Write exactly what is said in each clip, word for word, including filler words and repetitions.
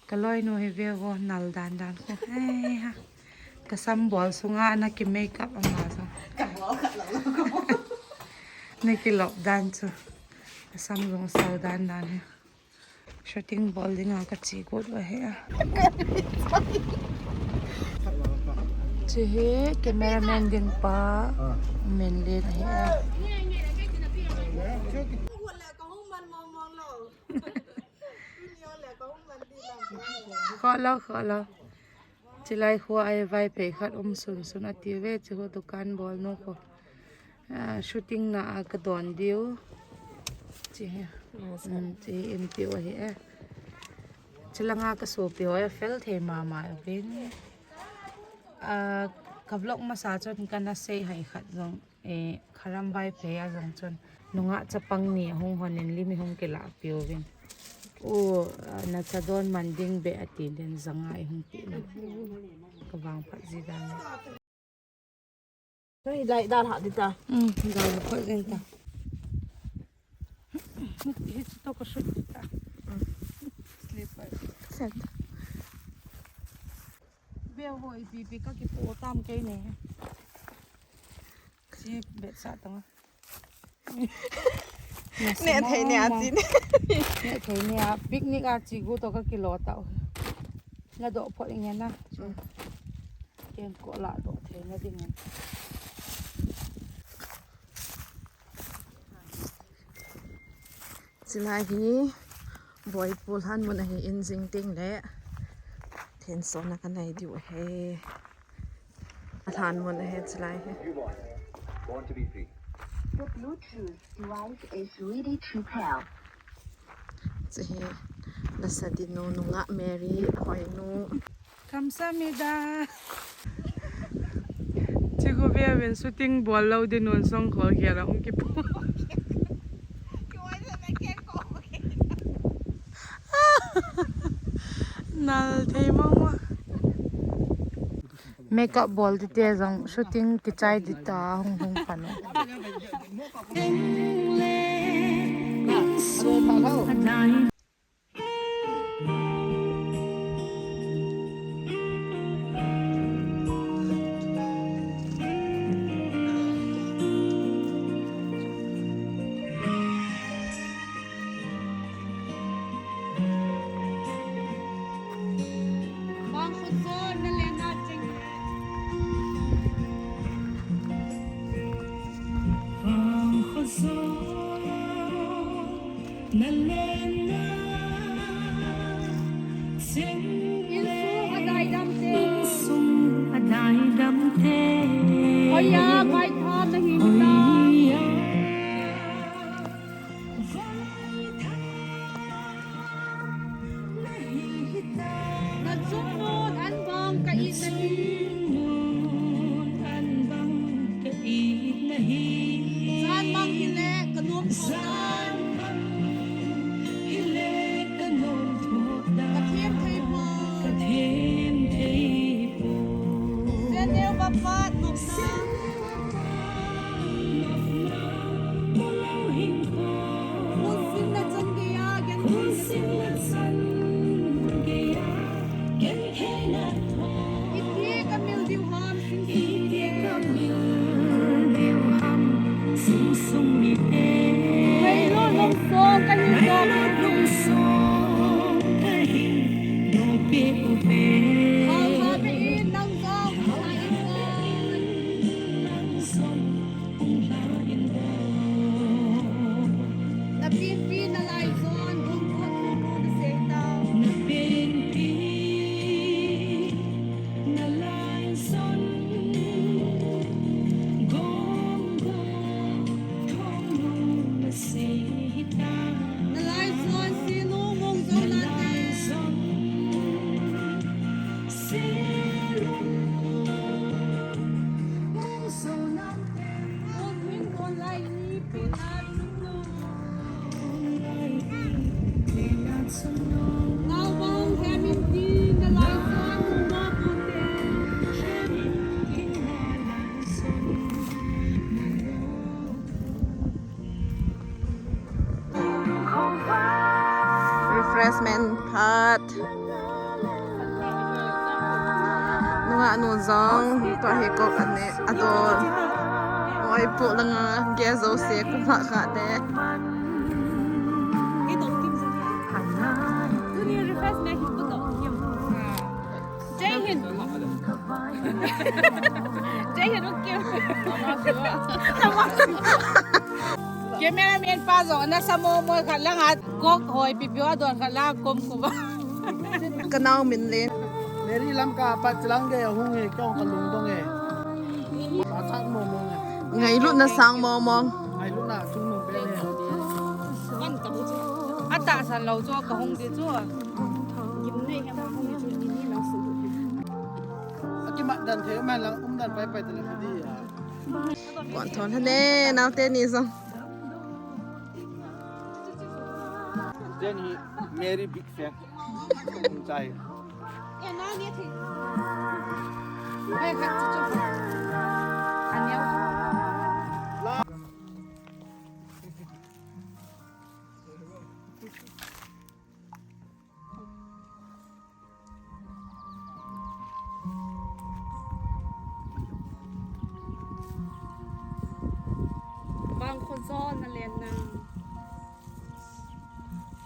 Ka loinu hi ve vo, nal dan dan khu. Hei ha. Ka sam bol sunga na ki makeup ama jong. Ka bol kha lo lo ka bol. Na ki lop dan chu. Ka sam jong sao dan dan hi. Shooting bol dinga ka chi got u ahi a. Chi hi cameraman ding pa. Min len ahi a. Kholo, kholo. Chilai khu a Vaiphei khat um sun sun ati ve, chi khu dukan bol nu khu. Ah, shooting na a ka don diu. Chi hi. Mm, chi in tiu ahi e. Chilanga ka sopi ho e fel thei mama vin. Ah, ka vlog masa chun ka na sei hai khat jong. Eh, Kharam Vaiphei a jong chun nungah chapang ni ahung hon in lim i hung kilah piu vin. U, ah, na cha don man ding be ati den janga i hung pi na. Ka vang phat ji dan. Hei, lai dan ha di ta. Mm, dan phat jeng ta. Hi chu to ka shoot di ta. Slipper. Set. Be ho ipi ipi ka kipo tam kei ne. Chi bet sa tang. Ne thei ne a chi ne. Ne thei ne a picnic a chi gu to ka kilo ta. Na do pho ing na. Ken ko la do thei na ding. Chilai hi Boipu lhan mun ahi in jing ting le. Then sona ka nei diu ahi. A lhan mun ahi chilai hi. You want, want to be free. The Bluetooth device is ready to pair. Chi hi, lasa dinu nungah Mary, hoinu. Kamsamida. Chi khu ve vin shooting bol lo dinun song khol khel a hung kipo. Nal thei mong ma. Makeup bol ti te jong shooting kichai di ta hung hung pano. Insung a daidam te. Insung a daidam te. Hoiya, vai tha na hi ta. Hoiya. Na chungnun an bang ka it na hi. Chan mang hile ka nom thou ta. Ka them thei poi. Sen neo va pat nopna. Hun sinna chan geiya, gentheina chan geiya, gentheina. Iti ka mil diu ham, sin sin. Iti ka mil diu ham, sin sin mite. Ngailou lungsong ka hi. Ngailou lungsong ka hi, nopi uve. Hal ha be in nang jong, hal ha in nang jong. Na pinpi na laison, gom gom gom gom na sei tau. Na pinpi na laison, gom gom gom gom na sei tau. Na laison, sinu mong zong na te. Nunga nu jong, tua hi kok ane, adon. Oi, pu langa, ge jo se, kum lha kha de. Tuni refresh na hi pu to. Jai Hind. Jai Hind, okay. Cameraman pa jong nasa mo mo khat lang at kok hoi pipi a don khat lang kom kom. Ka nao min le. Mary Lamka pat chilang ge hung e, kong ka lungdong e. Pa chat mo mo e. Ngailutna sang mo mo. Ngailutna chung nung pe ne. Ata san lo chu ka hung di chu. Gim nei ka ma hung di chu ni ni lang su. Akimat dan the man lang um dan pai pai te le di ya. Pon thon hane, naote ni jong. Jen hi Mary big fan. Chai. Bang kho jo na len na.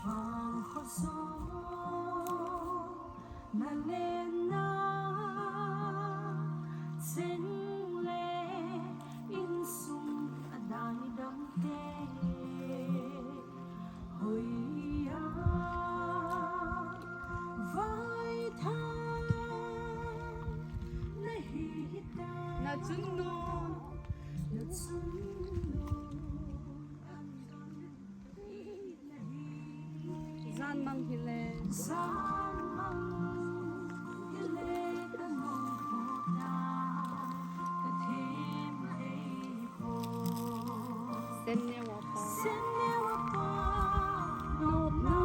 Bang kho jo na len na. Sing le insung adang dang te. Hoiya, vai tha, na hi ta. Na chun nu. Na chun nu. Jan mang hi le. Jan mang hi le ka nu ta. Ka them thei. Sen neo a pa. Sen neo a pa, nopna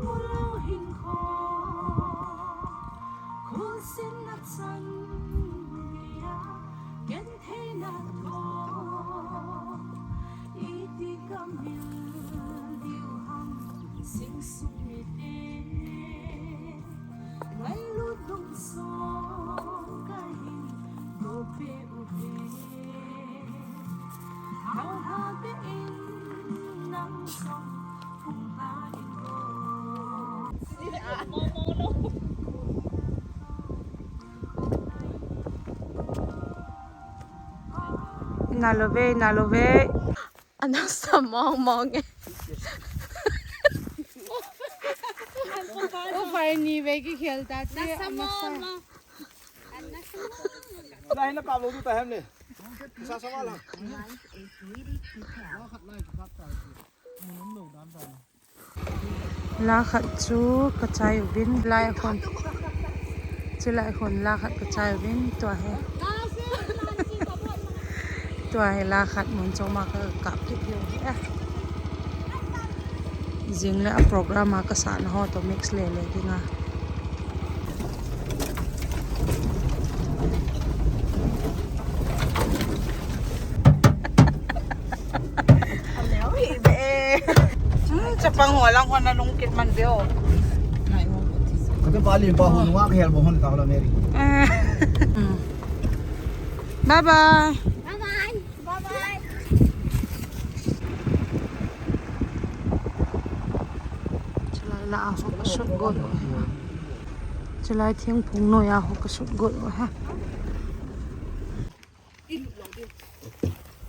mu lou hinkho. Khun sen na chan geiya, gentheina tho. Iti ka mil diu ham, sing sung mite. Ngailut lungsong ka hin, ko pe u pe. Nalove, nalove. Ana sa mong mong e. O pai ni ve ki khel ta ti. Ana sa mong mong. Lai na ka lo du ta hem le. Sa sa ma la. La khat chu ka chai uvin, lai khon. Chulai khon la khat ka chai uvin, tua hi. Tua hi la khat mun choma ka kap kit diu hi a. Jing le a program a ka sahna ho to mix le le ding a. Hmm, chapang ho lang ho na lungkit man veo. Ate pa lim pa ho nunga ka hel bo hon ka la Mary. Eh. Hmm. Bye bye. Bye bye. Bye bye. Chulai la a ho ka shoot got u. Chulai thingphung noi a ho ka shoot got u ha. Ilu lo ding.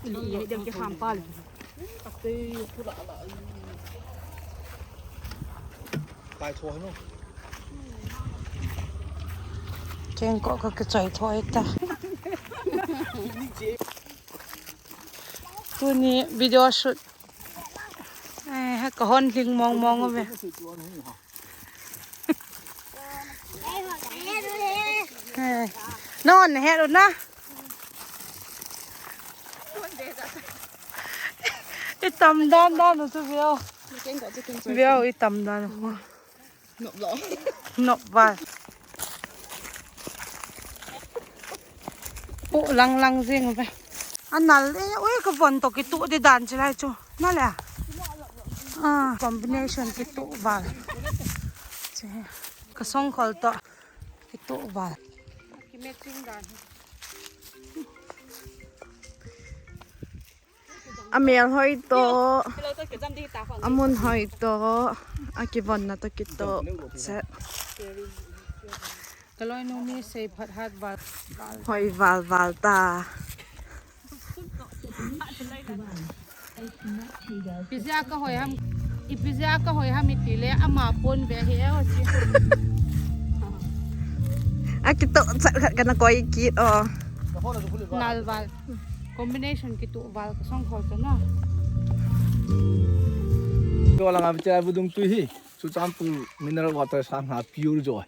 Ilu lo ding ki ham pa le. Kai tho no. Keng ko ka ke chai tho ta. Tuni video shoot. Eh, ka hon hling mong mong ve. Eh, non he ru na. I tam dan dan chu veo. Veo i tam dan. Nop lo. Nop val. U lang lang jing ve. Anal e, ui ka von to kitu di dan chi lai chu. Na le. Ah, combination kitu val. Che. Kasongkhol toh kitoh val. Kimatching dan. Amel hoi toh, amun hoi toh, akivonna toh kitoh set. Kaloinu mi seiphat hat val. Hoi val val ta. Ipi jeh a kahoi ham, ipi jeh a kahoi ham itile ama pon ve hi e o chi. Akitoh chat khat kana koi kit o. Nal val. Combination kitoh val kasongkhol ta na. Ko langa vicha vudung tui hi. Churachandpur mineral water sang ha pure jo.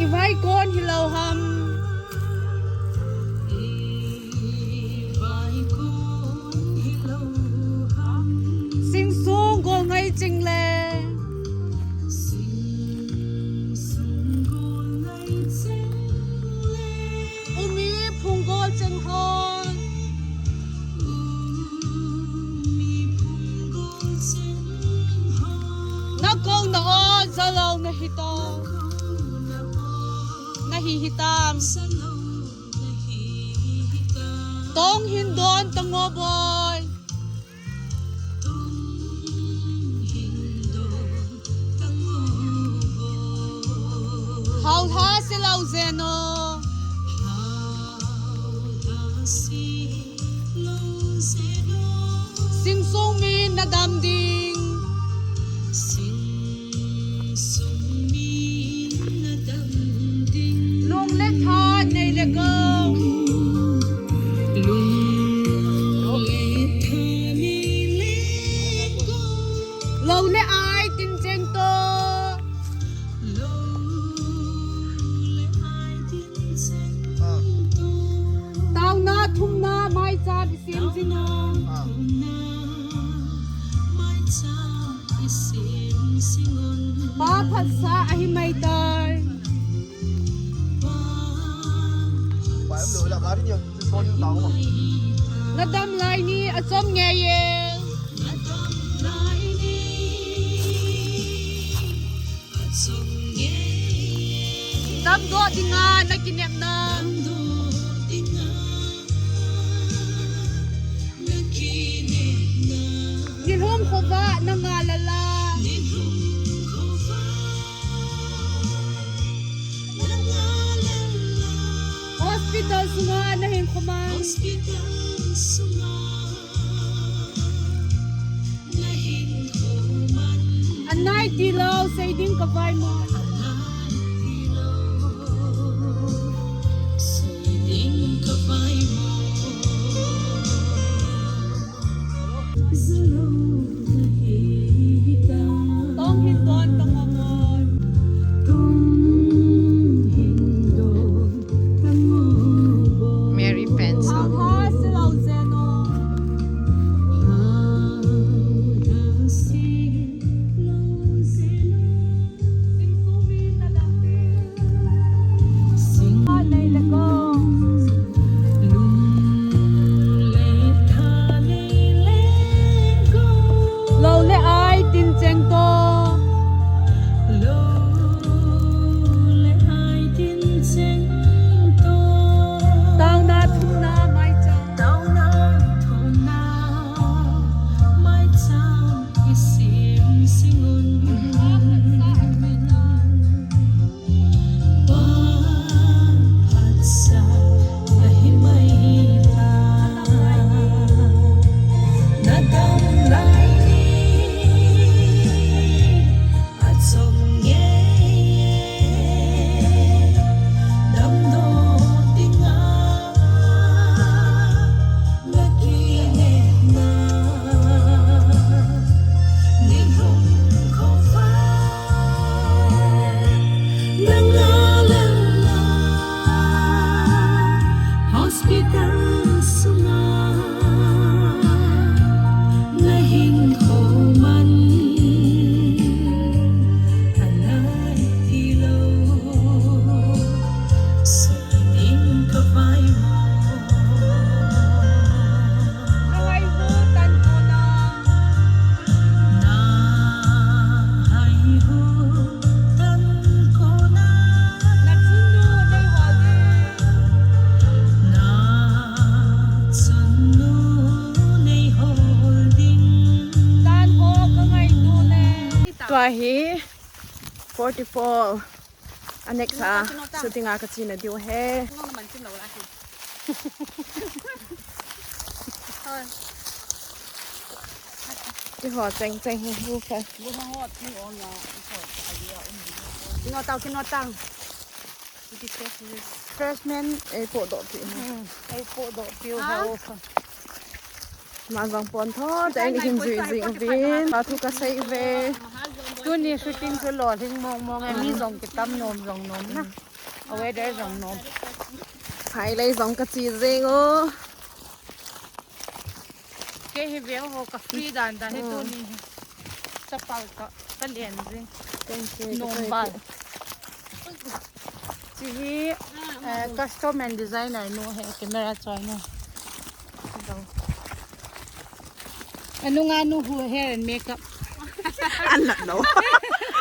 I vai kon hilou ham. Sing sung gol ngai ching le. Umi phung gol cheng hon. Na ko na o, jalou na hi to. Na hi hi tam. Tong hin don tang o boi. Hau lha se lou zen o. Sing sung mi na dam ding. Lung le tha nei le gou. Lou le ai tin cheng to. Taona thumna maicham i sem jing o. Pa phatsa ahi mai tai. Na dam lai ni achom ngei e. Damdoh dinga na kinepna. Nilhum khovah na nga lala. Hospital sunga na hin khoman. Anai tilou, sei ding ka vai mo. Tong hin don tang o boi. Mary Pencil. Aha, si lou zen o. Ahi forty-four. A next a shooting a kachena diu ahi. Keiho cheng cheng hi hu kha. Kino tao, kino tao. Freshman, ei podoh pi. Ei podoh pi u ha u kha. Ama jong pon tho, te in hin jui jing uvin. Sa thu kasei uve. Tuni shooting chu lolhing mong mong e, mi jong kitam nom jong nom na. A weather jong nom. Phailei jong kache jing u. Kei hi veu ho ka free dan dan hi tuni hi. Chapal ka, ka len jing. Nom bal. Chi hi, eh, custom and designer nu he, camera choi nu. Anunga nu hu hair and makeup. An lat lou.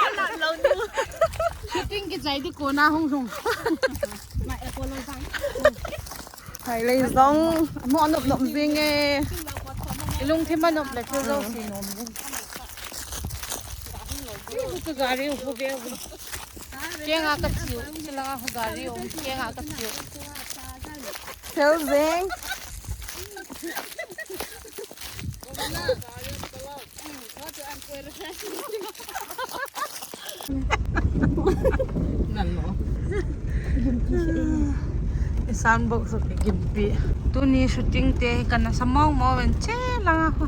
An lat lou nu. Shooting kichai di kona hung hung. Phailei jong, mo nop nop jing e. Ilungthim a nop le chu jouse nom jing. Chu gari u hu ve u. Kenga kache u, chulanga hu gari u, kenga kache u. Fel jeng. Nalo. Isan bok su kigimpi. Tuni shooting te kana sa mong mong ven che langa ho.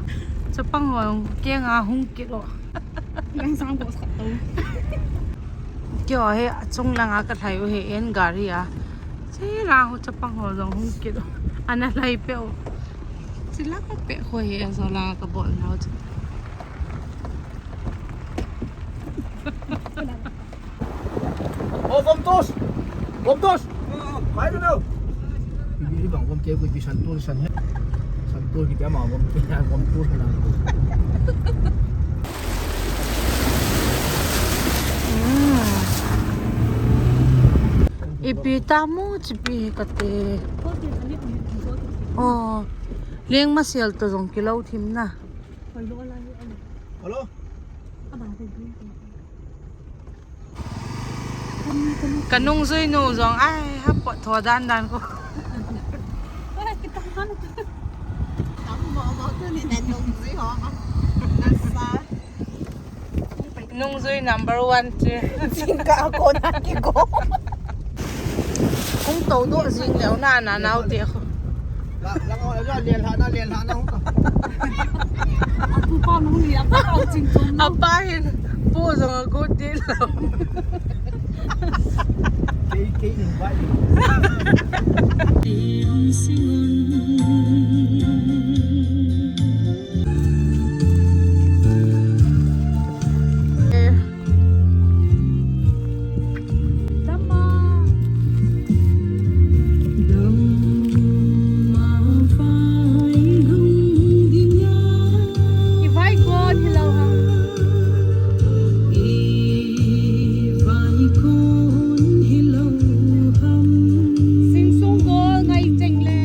Chapang ho kenga hung kit u. Nang sang bok sa to. Keiho hi achung langa kalhai u hi en gari a. Che langa ho chapang ho jong hung kit u. Ana lhai peh u. Che langa peh ho hi en so langa kabol nau che. Oh, vom tos! Vom tos! Pai na daw! Ibi bang vom ke ko ibi santur san he. Santur kita ma vom ke na vom tur na. Ipi tamu chipi kate. Oh, leng masel to jong kilou thim na. Hello? Ka nungjui nu jong ai ha pot tho dan dan ko. Nungjui number one che. Jingkah a kon a kigo. Hung tou doh jing leu na, na nau te khu. La, la, la, la, len ha na, len ha na, hung ta. Apu pa nung li, apa kau ching chong. Apa hin, pu jong a good deal. Kei, kei invite. Singsung gol ngai cheng le.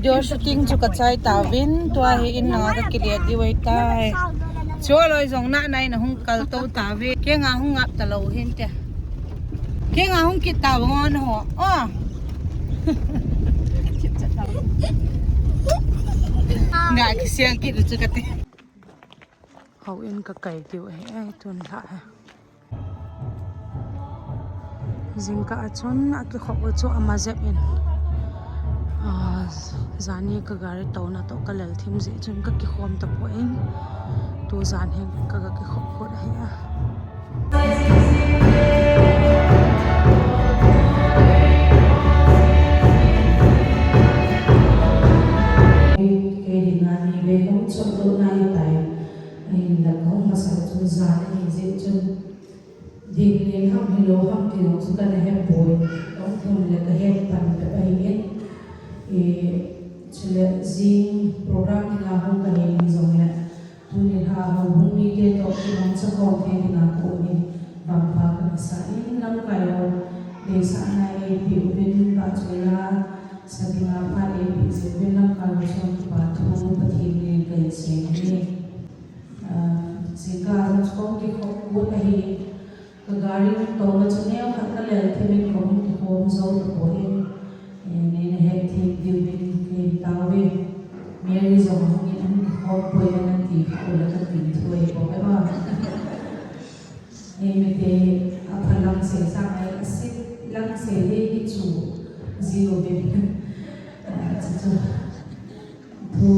Video shooting chu kachai tauvin, tua hi in langa kakile diu ahitai. Chu loi jong na nai na hung kal to tauve. Kei nga hung ngap talou hin te. Kei nga hung kit tau ngon ho. Oh. Nga kisel kit chu kati. Houin kakai diu ahi, eh, tun lha hi. Jingkah a chun akikhop u chu ama jep in. Ah, jani ka gari tona toh kalel thim jeh chun kakikhom tapon. Tu jan hin kaga kikhop phot ahi a. Kei dinga ni vei hung chot lut nai tai. Ahin la kahung masa chun jan ahi jeh chun. Ding leng ham hilou ham ti jong chu kana hepoi. Kahung lhun le kahet pan peh ahin. E, chule jing program dinga hung kahi jongle. Tuni lha houbung mite toh kibang chakhom thei dinga kaum in. Vangpha kana sa in lamkai ho. Deisahna eipeh uvin, vahchoila sa dinga phat eipeh jeh uvin lamkai ho chun kipa thu Pathen min in kahin sei e. Ah, jingkah a chun kahung kikhop phot ahi. Ka gari hung tona chu neokhat kalel thim in kahung kikhom jou tapon. Eh, neina hethem diuvin kahin tao ve. Mary jong ahung in ahung kikhom poi, nati kha u le kati thu ahi bou ahi ba. Neimite aphalang sei sang ahi, asit lang sei dei kichu jiu ve. Ah, chu chu. Thu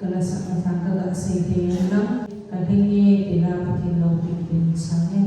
kalasah masang kaga sei thei lang, kading e, tila Pathen loupina ding sang e.